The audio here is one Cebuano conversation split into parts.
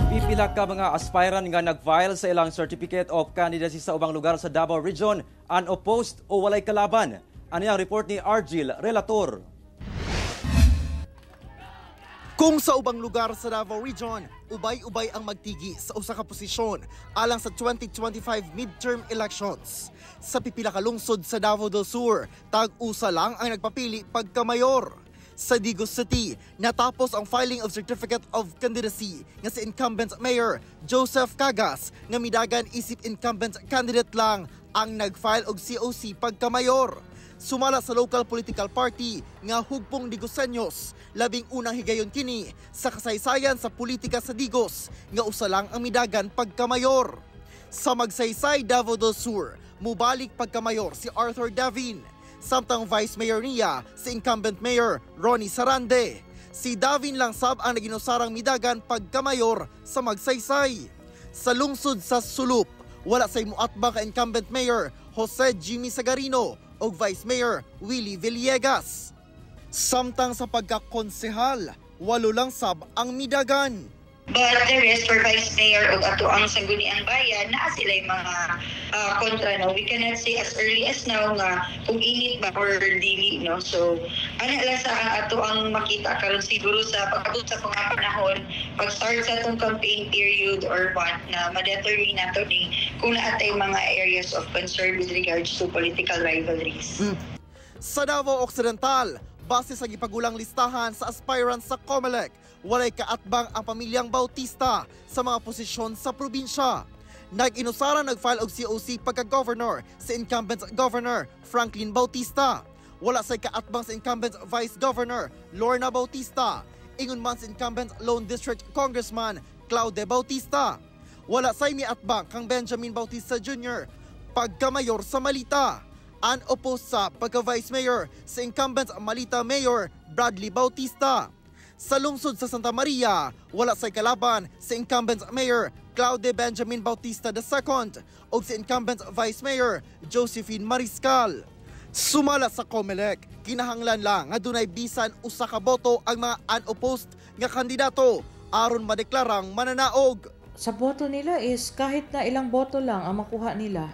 Pipila ka mga aspirant nga nag-file sa ilang Certificate of Candidacy sa ubang lugar sa Davao Region unopposed o walay kalaban. Ano ang report ni Argil Relator? Kung sa ubang lugar sa Davao Region, ubay-ubay ang magtigi sa usa ka posisyon alang sa 2025 midterm elections, sa pipila ka lungsod sa Davao del Sur, tag-usa lang ang nagpapili pagkamayor. Sa Digos City, natapos ang filing of Certificate of Candidacy nga si incumbent Mayor Joseph Cagas nga midagan isip incumbent candidate lang ang nag-file og COC pagkamayor. Sumala sa local political party nga Hugpong Digosenyos, labing unang higayon kini sa kasaysayan sa politika sa Digos nga usa lang ang midagan pagkamayor. Sa Magsaysay, Davao del Sur, mubalik pagkamayor si Arthur Davin, samtang vice mayor niya si incumbent mayor Ronnie Sarande. Si Davin lang sab ang naginusarang midagan pagkamayor sa Magsaysay. Sa lungsod sa Sulop, wala say muatbang ka incumbent mayor Jose Jimmy Sagarino ug vice mayor Willie Villegas. Samtang sa pagkakonsehal, walo lang sab ang midagan. But the rest for vice mayor ug ato ang Sangguniang Bayan, naa sila yung mga kontra, no. We cannot say as early as now nga kung init ba or dili, no. So ana lang sa ang ato ang makita karon siguro sa pag-abot sa mga panahon, pag start sa atong campaign period or what, na ma-determine nato ni kung naa tay mga areas of concern with regards to political rivalries. Sa Davao Occidental, base sa gipagulang listahan sa aspirants sa COMELEC, walay kaatbang ang pamilyang Bautista sa mga posisyon sa probinsya. Nag-inusara nag-file og COC pagka-governor si incumbent Governor Franklin Bautista. Wala say kaatbang sa incumbent Vice Governor Lorna Bautista. Ingon man sa incumbent Lone District Congressman Claude Bautista. Wala say miatbang kang Benjamin Bautista Jr. pagka-mayor sa Malita. Unopposed sa pagka-vice mayor sa incumbent Malita Mayor Bradley Bautista. Sa lungsod sa Santa Maria, wala say kalaban sa incumbent Mayor Claude Benjamin Bautista II o sa incumbent Vice Mayor Josephine Mariscal. Sumala sa COMELEC, kinahanglan lang nga dunay bisan usa ka boto ang mga unopposed nga kandidato aron madeklarang mananaog. Sa boto nila is kahit na ilang boto lang ang makuha nila.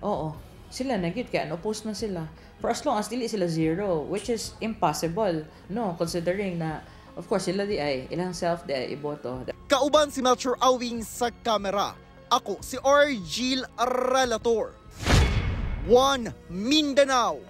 Oo. Sila na gyud kay unopposed man sila. For as long as dili sila zero, which is impossible, no, considering na of course sila di ay ilang self di ay iboto. Kauban si Melchor Awing sa kamera. Ako si Argil Relator. One Mindanao.